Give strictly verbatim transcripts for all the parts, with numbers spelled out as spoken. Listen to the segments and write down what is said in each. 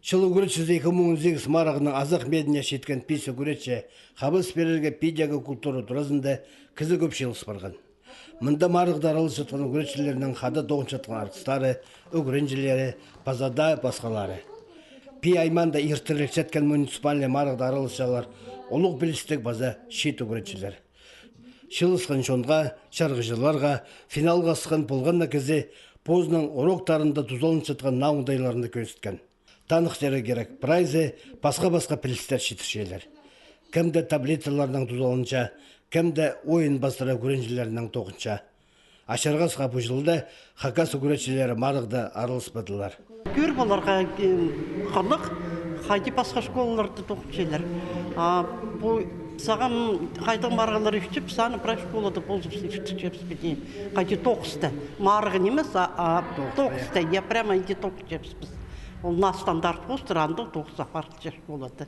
Чыл ӱгретчізі ікі муң он сигіс марығның азах мезіне читкен пис ӱгретчі хабас пирерге, пидееге культура туразында кізі кӧп чыылыс парған. Мында марығда араласчатхан ӱгретчілернің хада тоғынчатхан арғыстары, ӱгренҷілері, паза даа пасхалары. Пии аймаанда иртірілчеткен муниципальный марығда араласчалар улуғ пілістіг паза чиит ӱгретчілер. Чыылысхан чонға, чарғыҷыларға финалға сыххан полған на кізі позының уроктарында тузаланчатхан наа оңдайларны кӧзіткен. Таныхтирға кирек, прайзы пасха-пасха пілістер читірчелер. Кем дее таблицаларнаң тузаланча, кем дее ойын пастыра ӱгренҷілернең тоғынча. Ачырғасха, пу чылда хакас ӱгретчілері марығда араласпадылар. Кӧр поларға, э, хынығ, хайди пасха школаларда тоғынчалар. А пу сағам хайдағ марығлар иртчебіс, аны прай школада ползыбыс иртірчебіс піди. Хайди тоғыста. Марығ нимес, а, а тоғыста, я, прямо иди тоғынчабыс піс. Ол наа стандарт полтыр, андағ тоғыс апарылча школада.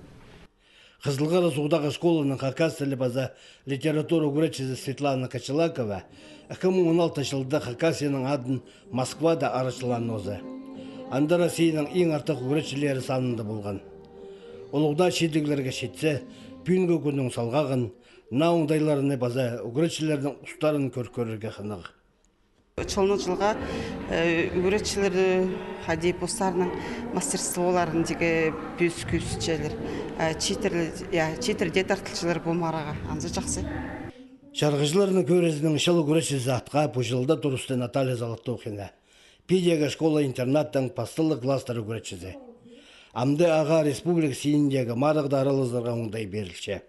Хызылғара суғдағы школаның хакас тілі паза литература ӱгретчізі Светлана Кочелакова ікі муң он алты чылда Хакасияның адын Москвада арачылаан нооза. Анда Россияның иң артых ӱгретчілері санында полған. Улуғ даа чидіглерге читсе, пӱӱнгі кӱннің салғағын, наа оңдайларны паза ӱгретчілернің устарын кӧр кӧрерге хынығ. Чылнаң чылға, э, ӱгретчілер, э, хайди постарының мастерстволарын тігі пӧзік кӧзітчелер. Э, читіре, я, читіре дее тартылчалар пу марығға. Анзы чахсы. Чарғыҷыларның кӧрізінің чыл ӱгретчізі атха пу чылда турысты Наталья Золотухина. Пидееге школа-интернаттың пасталығ класстар ӱгретчізі. Амды ағаа республика синіндегі марығда аралазарға оңдай пирілче.